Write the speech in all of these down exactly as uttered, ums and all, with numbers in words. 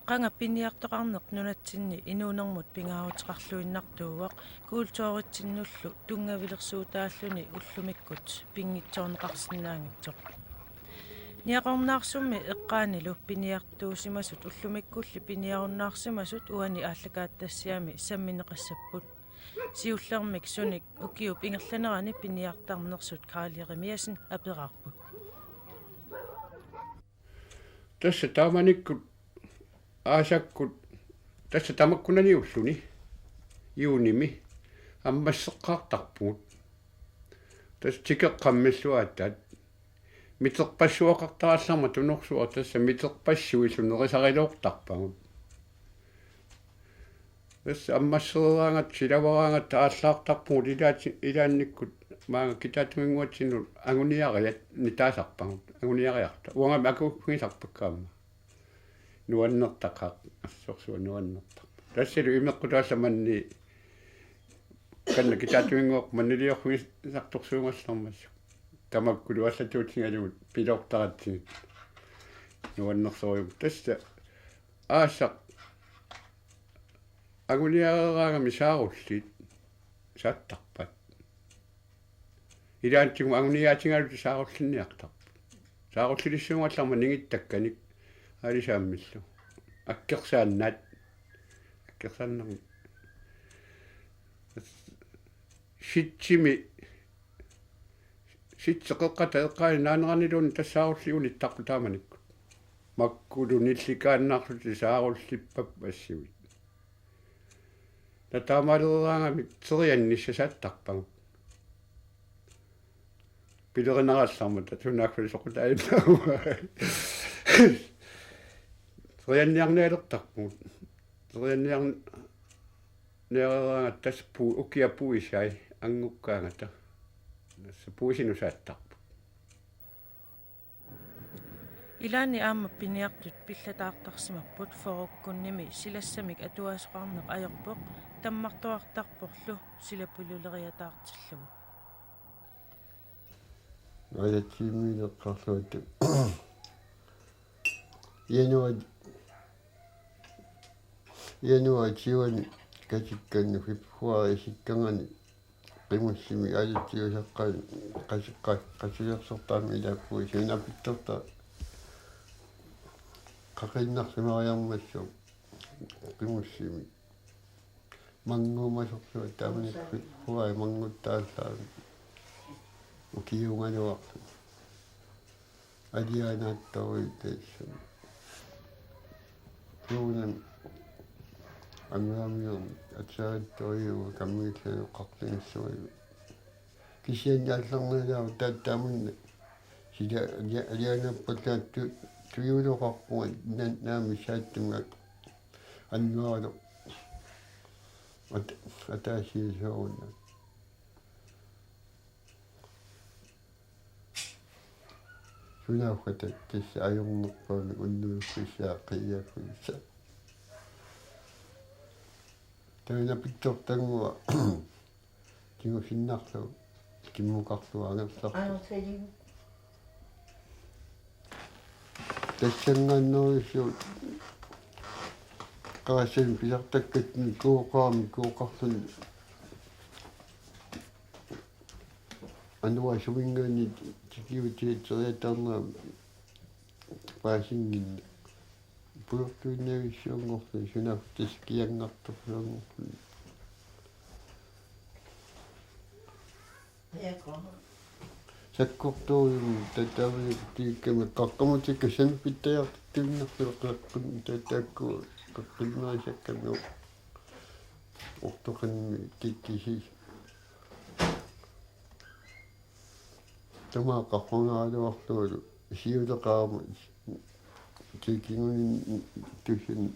Qanga piniartoqarneq nunatsinni inuunermut pingaaruteqarluinnartuuvoq, kulturitsinnullu tunngavilersuutaalluni ullumikkut pinngitsoorneqarsinnaanngitsoq. Niaqornaarsummi eqqaanilu piniartuusimasut ullumikkulli piniarunnaarsimasut uani aallakaatitassiami sammineqassapput. Siullermik sunik ukiup ingerlanerani piniartarnersut Karl Jeremiassen aperaarput. Tassa taamanikkut aasakkut, tassa tamakkunani ulluni juunimi ammasseqqaartarpugut. Tassa tikeqqammillu aatsaat. Miterpassuaqartarallarmat tunorsuaq, tassa miterpassuillu nerisariloortarpagut. Tassa ammassereeraangatta, silavaraangatta aallaartarpugut, ilaati-, ilaannikkut maanga Kitaatunginnguatsinnut anguniariat nitaasarpagut, anguniariarta. Uangami akugisarpakka aamma. Nuannertaqaaq, assorsuaq nuannertaq. Tassalu imeqqut taallamanni kanna Kitaatunginnguaq manniliorfigisartorsuugallarmassuk. Tamakkulu allatuutigalugit piloortaratsigit. Nuannersorujuk. Tassa aasaq anguniareeraangami saarullit saattarpat. Ilaatigut anguniaatigaluta saarullinniartarput. Saarullilissuugallarmat ningittakkanik aalisaammillu. Akkersaannaat. Akkersaannarmi. Sitsimi, sitsi qeqqata eqqaani naaneraniluunniit tassa saarulliit unittarput taamanikkut. Makkulu nillikaannarlutik saarullippappat assivik. Taamaalereeraangamik terianniarsartarpagut. Pilerinarallarmata sunaaffa soqutaajunnaaruma. Terianniarnialertarpugut. Terianniarniareeraangatta tassa puu-, ukiaq puisai angukkaangata. Tassa puisinut saattarput. Ilaanni aamma piniartut pillataartarsimapput, fyrrekkunnimi silassamik atuaasoqarneq ajorpoq, tammartuartarporlu silapiluleriataartillugu. Aalatsimiileqqarluatta. Januar, januar tyveni katikkannut februar isikkangani qimussimik aalatsiusaqqaani qasiqqa-, qasilersortarami ilaappugut, sunaaffa pittorta qaqinnarsimariarmassooq qimussimik. Mannguumasorsuaq taamanikkut februar mannguttaallaamik ukiuugaluarluni. Alianaattorujuk taassuma. Tuunam amiamium atsaarittorujuk kammiillu qartinnissuujuk. Kisianni allarnialaaruk taataamunna sila alia-, alianaappallaat tu-, tujuuloqarpunga nan-, naamik saattumik annuarlu at-, ataasiisooruna. Sunaaffa tassa ajornerpaamik unnuiffissaa qiiaffissaa. Taanna pittortanngua tigusinnarlugu kimmukarlugu angerlarlugu. Tassanngaannerujussuuvoq qarassanik pisartakkatta kuuqarami kuuqarluni anuaasuminngaanniit tikiutiateriataarnerami paasinngimmat. Pujortuinnavissuanngorluni sunaaffa tassa kiangartorluanngorluni. Sakkortuujummi tattaavigikkami qaqqamutikka sampittajartittuinnarlugu qeqqun-, tattaakku qeqqunnerisakkamik ortoqanni kikkisi. Tamaat qarrunaraluarlugulu siuleqarama tikinguninngitsunik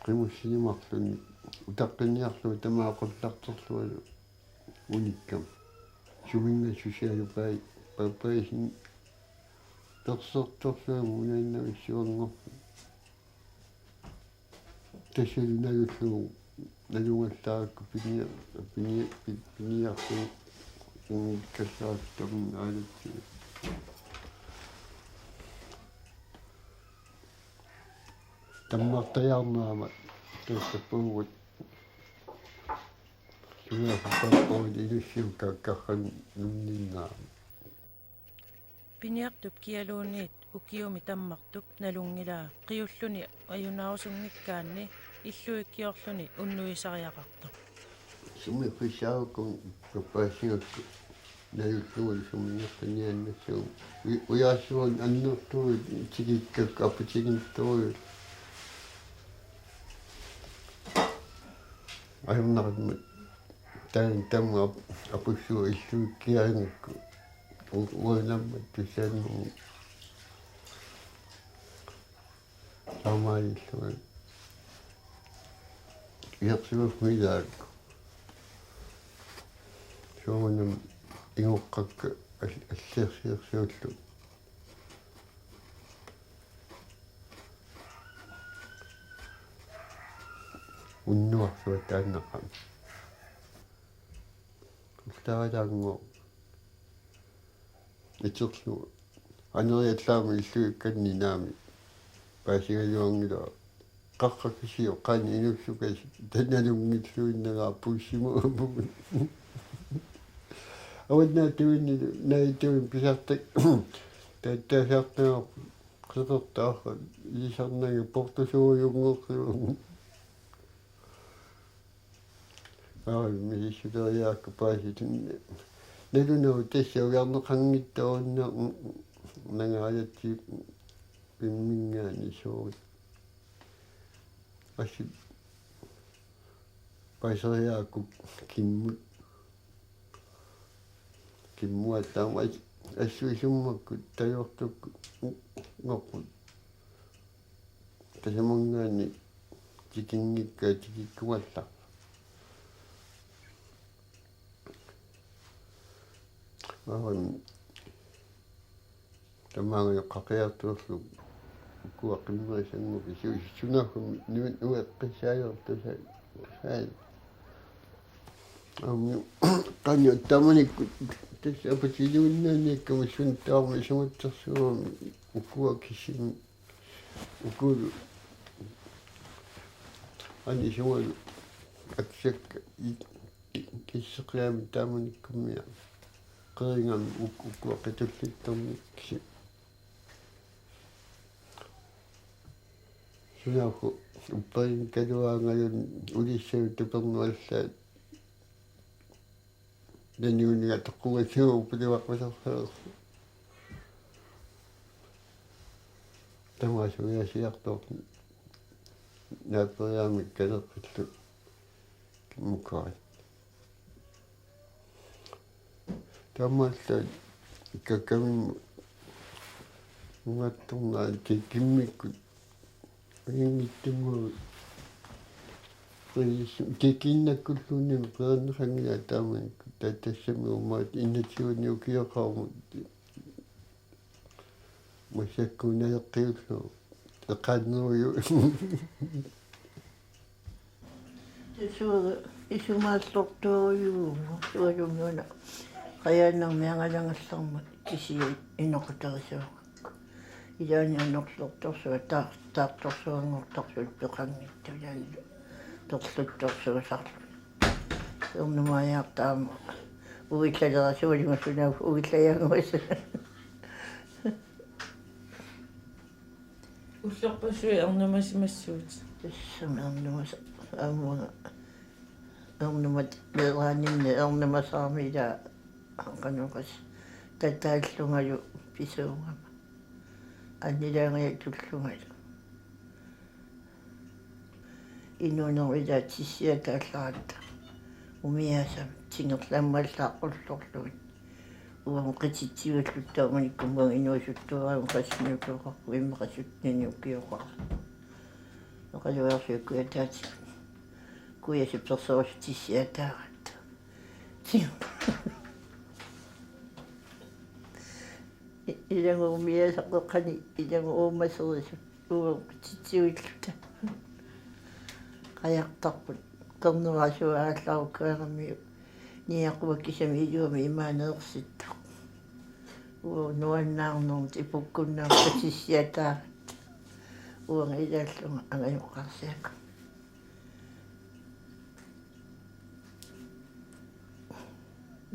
qimussinimarluni utaqqinniarlugu tamaat qullartorlugu unikkama. Suminnga susialu pai-, pa-, paisin persertorlugu unaannavissuanngorluni. Tassalu nalullugu nalugallaarakku pinia-, pinia-, pi-, piniarlugu inngikkallaartumik aalatsiga. Tammartajaarnerama tuussappugut. Sunaaffa pappagut inussiukka kakkarrannunninnerama. Piniartup kialuunniit ukiumi tammartup nalunngilaa qiulluni ajunaarusunngikkaanni illuikkiorluni unnuisariaqartoq. Sumiiffissaarukku pappaasigakku najullugu sumiiffiniannassuugut. Ui-, ujaassuarnik annertuut tikikkakku aputigittorujuk. Ajornarimmat taanna tamaat ap-, apussuit illuikkiarigakku. U-, uanammat tussaannarmik. Taamaalilluni. Isersimaffimmi ilaakku. Soorunami ingoqqakka al-, allersilersiullugu. Unnuarsuaq taannaqami. Ullaarilaanngooq. Iterlugu. Aneriallaamik illuikkanni naamik. Paasigaluanngilara. Qaqqaq kisiat qanoq inussukasik tanalunngilluinnagaat puussimavugut. Avannaatuinnit naituin pisartak. Tattaasartaa qeqertaarpat ilisarnanga portusuujunngorlugu. Aa, misissuteriaakka paasitinni. Nalunagu tassa ujarneqanngitsoorunnaarnanga alatsi pimminngaanniit soorlu. Assut paaseriaakku kimmut. Kimmuattaama as-, assut isummakkut tajoortukkut ngoqqut. Tasamanngaanniit tikinngikkaat tikikkuallarput. Aamma tamaanga qaqiartuullu ukua qimmerisannguit su-, sunaaffa nu-, nueqqissaajortusa-, sai. Aamma qanoq taamanikkut tassa aputiluinnaaniikkamik suut taama isumatsersuugami ukua kisimi. Ukulu anisugalu aksakka i-, i-, kisseqiami taamanikkummiaq. Qerigami uk-, ukua qitullittormikkisi. Sunaaffa upparinngikkaluaraangaluunniit ulissalu tupernuallaat. Naniuniga toqqugassiugu upilivaqqusarsalersoq. Tamaasa ujaasiartoq naaperiaamik kaleqqillu kimmukaat. Taamaallaat kakkamimma ungattornaat ki-, kimmikkut Ringittumut. Qiis-, kikiinnakkulluunniit peerneqanngilaq taamanikkut. Ta-, tassami uummaat innatsiunni ukioqarumut. Massakkuuna eqqiullu. Eqaanneruju. Tassa uanga isumaallortorujuuvugut. Ualumiuna qajaannarmi angalagallarmat kisiat inoqutarisaagakku. Ilaanni annerlortorsuaq taar-, taartorsuanngortarsuaq peqanngitsoq ilaanni perluttorsuusarluni. Ernumaajaartaama uillalerasualimasuna uillajaangumasuna. Ullorpassuit ernumasimassuutit. Tassami ernumasa-, aamma ernumat meeraaninni ernumasaarmi ilaa qanoq oqassi tataallungalu pisuugama. Annilaangajattulluungalu. Inuunerup ilaa tissiataallaratta. Umiaasami tingerlammallaaqqullorlugit. Uanga qititsivilluta taamanikkummi inuusuttuarama qassinnutoqarpu imma qasutnini ukioqarpoq. Oqaluarsiukkuataati. Kujasippersorusi tissiataaratta. Ilannguumiaasaqeqqani ilannguumaserisut uagut titsivilluta. Qajartarput qernerasuaallarukkaaramiu niaqua kisami iluami imaaneersittoq. Uagut nuannaarnermut ipukkunnaarput tissiataaratta. Uanga ilaallunga angajoqqaarsiakka.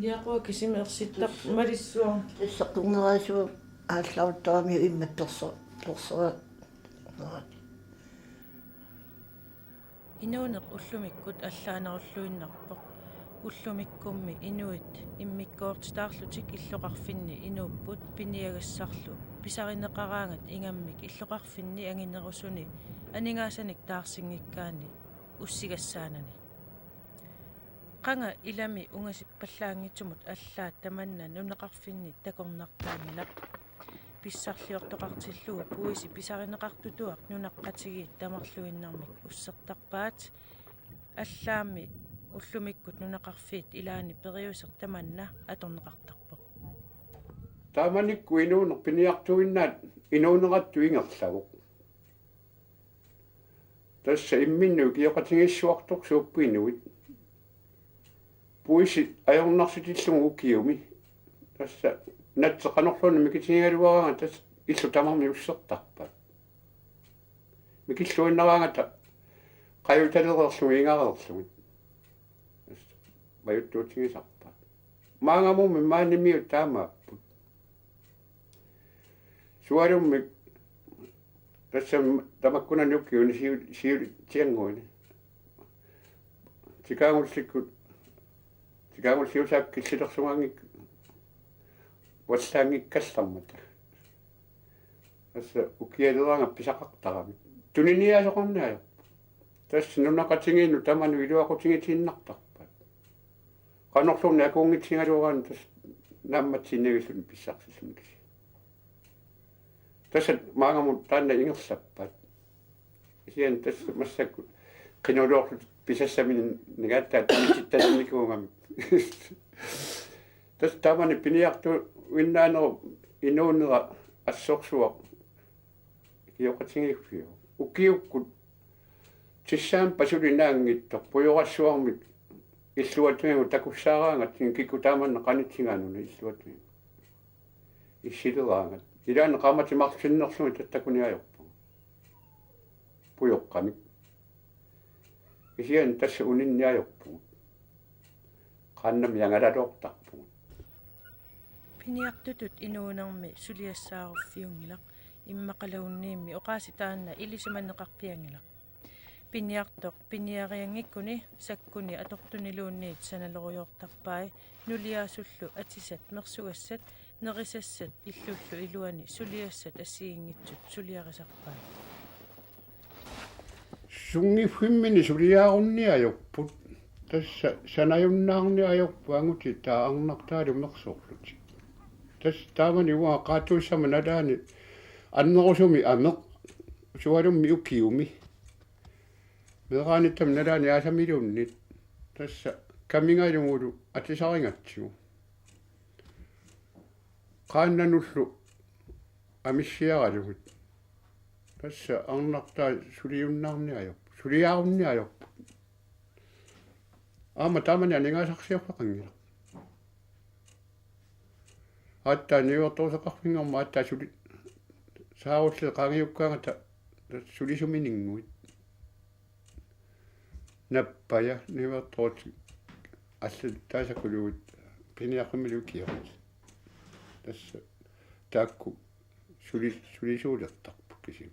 Niaqua kisimi ersittaq malissuaq. Tassa qunngeraasuat aallaruttaramiuk immat perso-, persoa-, Inuuneq ullumikkut allaanerulluinnarpoq. Ullumikkummi inuit immikkoortitaarlutik illoqarfinni inuupput piniagassarlu pisarineqaraangat ingammik illoqarfinni anginerusuni aningaasanik taarsinngikkaanni ussigassaanani. Qanga ilami ungasippallaanngitsumut allaat tamanna nunaqarfinni takornartaanngilaq. Pissarliortoqartillugu puisi pisarineqartutuaq nunaqqatigiit tamarluinnarmik ussertarpaat. Allaammi ullumikkut nunaqarfiit ilaanni periuseq tamanna atorneqartarpoq. Taamanikkut inuuneq piniartuinnaat inuunerattut ingerlavoq. Tassa imminnut ikioqatigiissuartorsuupput inuit. Puisi ajornarsitillugu ukiumi. Tassa natseq qanorluunniit mikitigigaluaraangat tassa illut tamarmik ussertarpaat. Mikilluinnaraangata qajutalereerlugit ingareerlugit. Tassa majuttuutigisarpaat. Maannamut maanimiut taamaapput. Sualummik tassa tamakkunani ukiuni siu-, siulitsiannguini. Tikaagullikkut, tikaagulliusaak killilersugaanngik vallaanngikkallarmata. Tassa ukialeraangat pisaqartaramik. Tuniniaasoqarneq ajorpoq. Tassa nunaqqatigiinnut tamanut iluaqutigitiinnartarpaat. Qanorluunniit akuunngitsuugaluaraanni tassa naammassinnagilluni pissarsilluni kisianni. Tassa maannamut taanna ingerlappaat. Kisianni tassa massakkut qinuluorlutik pisassaminnik ningaattaat tunitittalernikuugamik. Tassa taamani piniartuinnaanerup inuunera assorsuaq ikioqatigiiffiuvoq. Ukiukkut tissaampat suli naanngitsoq pujorassuarmik illuatungimut takussaaraangat kikkut taamanna qanitsigaanuna illuatungimut. Issileraangat. Ilaanni qaammatit marluk sinnerlugit tattakuni ajorpunga. Pujoqqamik. Kisianni tassa uninni ajorpugut. Qaannamik angalaloortarpugut. Piniartutut inuunermi suliassaaruffiunngilaq, immaqaluunniimmi oqaasii taanna ilisimaneqarpianngilaq. Piniartoq piniarianngikkuni sakkuni atortuniluunniit sanalorujoortarpai, nuliaasullu atisat mersugassat nerisassat illullu iluani suliassat assigiinngitsut suliarisarpai. Sunngiffimmini suliaarunneq ajorput. Tassa sanajunnaarneq ajorput angutit taava arnartaalu mersorlutik. Tassa taamani uanga qaatuussama nalaani annerusumik ameq, sualummi ukiumi. Meeraanittami nalaani aasamiluunniit. Tassa kamigalugulu atisarigatsigu. Qaannanullu amissiaralugit. Tassa arnartaat suliunnaarneq ajorput. Suliaarunneq ajorput. Aamma taamani aningaasarsiorfeqanngilaq. Aatsaat niuertoruseqarfimmi aamma aatsaat suli saarulliit qaangiukkaangata sulisumininnguit. Nappaja niuertorutit allat taasakuluit piniarfimmilu ikioqatit. Tassa taakku suli-, sulisuulertarput kisimi.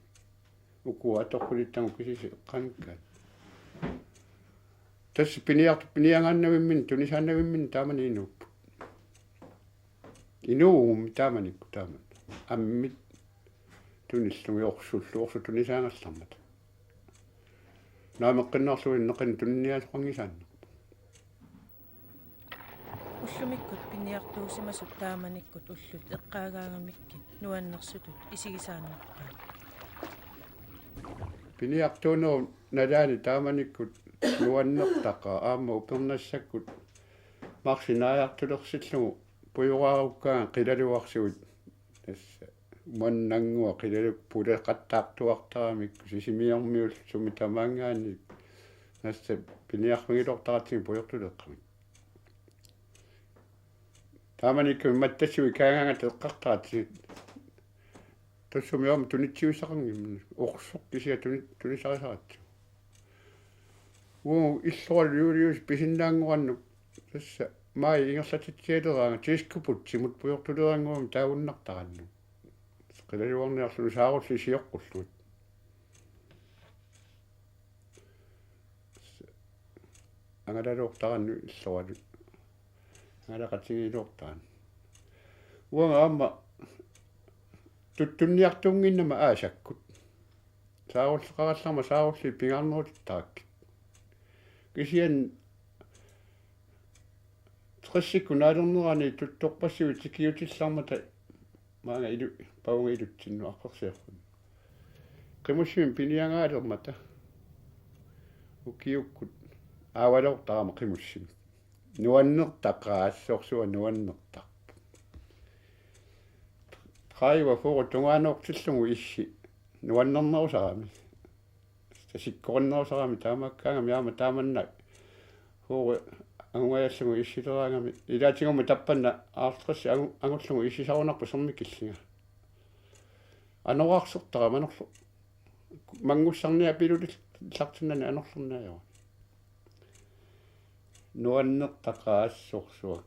Ukua atorfilittagut kisitsit eqqanikkaat. Tassa piniartut piniagaannavimminni tunisaannavimminni taamani inuupput. Inuugummi taamanikkut taamani. Ammit tunillugit orsullu orsut tunisaagallarmata. Naameqqinnaarlugit neqinni tuniniaasoqanngisaannarpoq. Ullumikkut piniartuusimasut taamanikkut ullut eqqaagaangamikkit nuannersutut isigisaannarpaat. Piniartuunerup nalaani taamanikkut nuannertaqaaq aamma upernassakkut marsi naajartulersillugu pujoraarukkaangat qilalugarsuit. Tassa mannangua qilaluk puleqattaartuartaramik Sisimiormiullu sumi tamaanngaanniit. Tassa piniarfigiloortaratsigit pujortuleeqqamik. Taamanikkut mattassuit kaagaangat eqqartaratsigit. Tassami aamma tunitsivissaqanngimmat. Orsoq kisianni tuni-, tunisarisaratsigu. Uagut illoralu juuliusi pisinnaanngorannut tassa maajip ingerlatitsialeraangat Diskobugtimut pujortuleranngorami taagunnartarannut. Qilalugarniarluni saarulliit sioqqullugit. Angalaluortarannut illoralu. Angalaqatigiiluortarannut. Uanga aamma tuttunniartuunnginnama aasakkut. Saarulleqarallarmat saarulliit pingaarnerutittarput. Kisianni tressikkut naalernerani tuttorpassuit tikiutillarmata maanga ilu-, pavunga ilutsinnut aqqersiorluni. Qimussimik piniagaalermata ukiukkut aavaloortarama qimussimik. Nuannertaqaat, assorsuaq nuannertarpoq. Tredive fyrre tungaanoortillugu issi nuannernerusarami. Tasikkorinnerusarami taamaakkaangami aamma taamannak. Fyrre angugajallugu issileraangami. Ilaatigummi tappanna halvtreds angu-, angullugu issisarunarpoq sermikillinga. Anorarsertarama anorlu-, manngussarniapilutillartinnani anorlerniarluni. Nuannertaqaat, assorsuaq.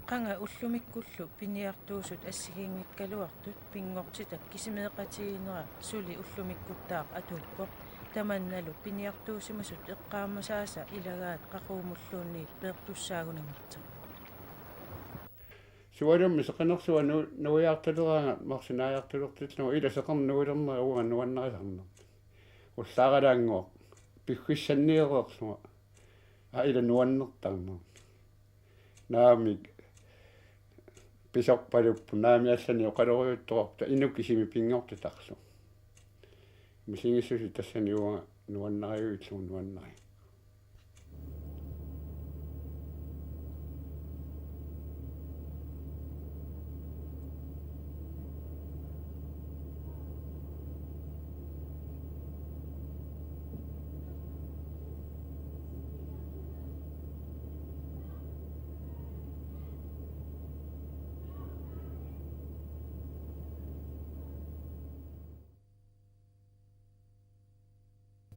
Qanga ullumikkullu piniartuusut assigiinngikkaluartut pinngortitap kisimeeqatigiinnera suli ullumikkuttaaq atuuppoq. Tamannalu piniartuusimasut eqqaamasaasa ilagaat qaqugumulluunniit peertussaagunanngitsoq. Sualummi seqinersuaq nu-, nuiaartaleraangat marsinaajartulertillugu ila seqernup nuilernera uanga nuannarisarnermik. Ullaaralaannguaq piffissanniereerlunga. Aa, ila nuannertarnermik. Naamik pisorpaluppoq, naamik allanik oqaloriuttorarput inuk kisimi pinngortitarlu. Misigissuseq tassani uanga nuannariuillugu nuannari-.